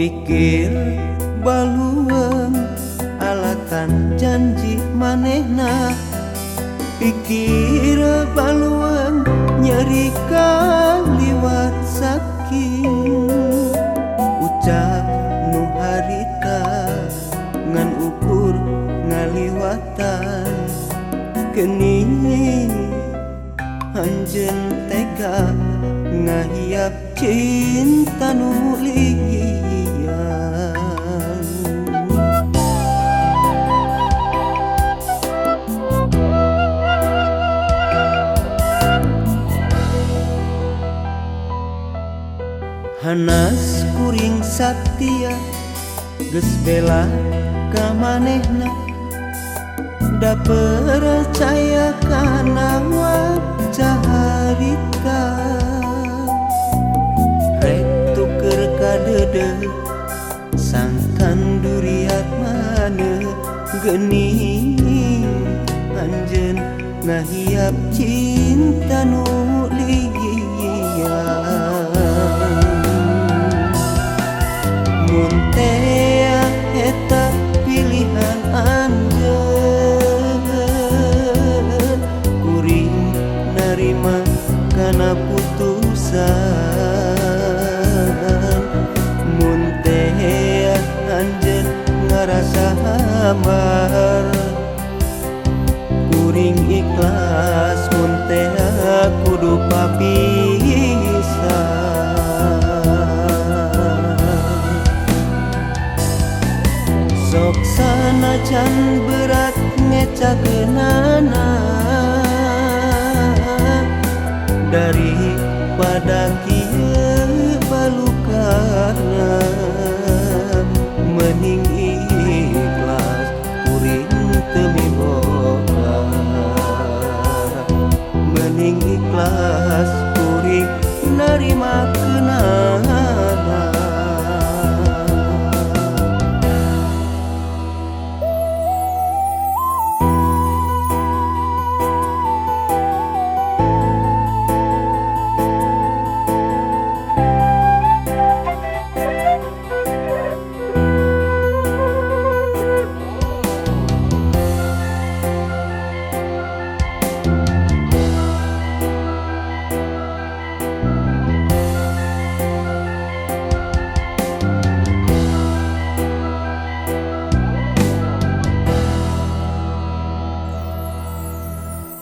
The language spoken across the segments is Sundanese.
Pikir baluang alatan janji manehna, pikir baluang nyeri kaliwat saking. Ucap nu harita ngan ukur ngaliwatan, geuning anjeun tega ngahiap cinta nu liang. Hanas kuring satia geus bela ka manehna, da percaya kana wajah harita. Rek tuker kadeudeut sangkan duriat maneh, geuning anjeun ngahiap cinta nu liang. Mun tea eta pilihan anjeun, kuring narima kana putusan. Mun tea anjeun ngarasa hambar, kuring ikhlas mun tea kudu papisah. Sok sanajan berat ngecakeunana, daripada kieu balukana. Mending ikhlas kuring teu miboga, mending ikhlas kuring narima keunana.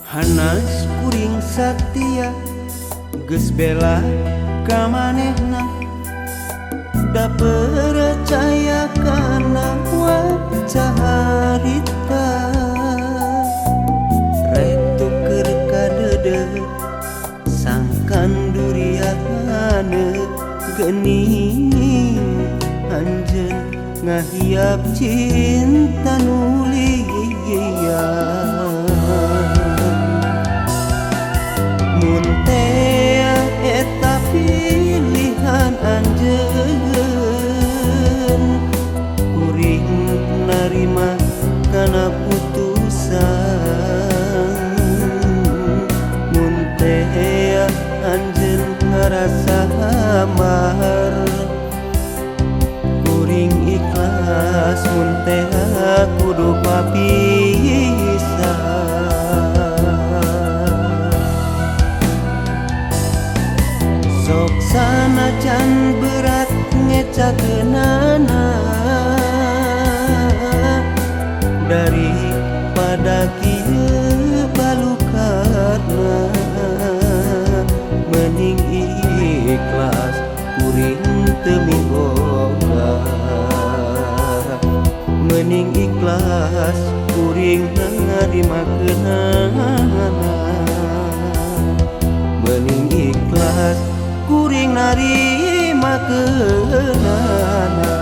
Hanas kuring satia geus bela ka manehna, da percaya kana wajah harita. Rek tuker kadeudeut sangkan duriat maneh, geuning anjeun ngahiap cinta nu liang. Mun tea eta pilihan anjeun, kuring narima kana putusan. Mun tea anjeun ngarasa hambar, kuring ikhlas mun tea kudu papisah. Sok sanajan berat ngecakeunana, daripada kieu balukana. Mending ikhlas kuring teu miboga, mending ikhlas kuring narima keunana. Mending ikhlas kuring narima keunana.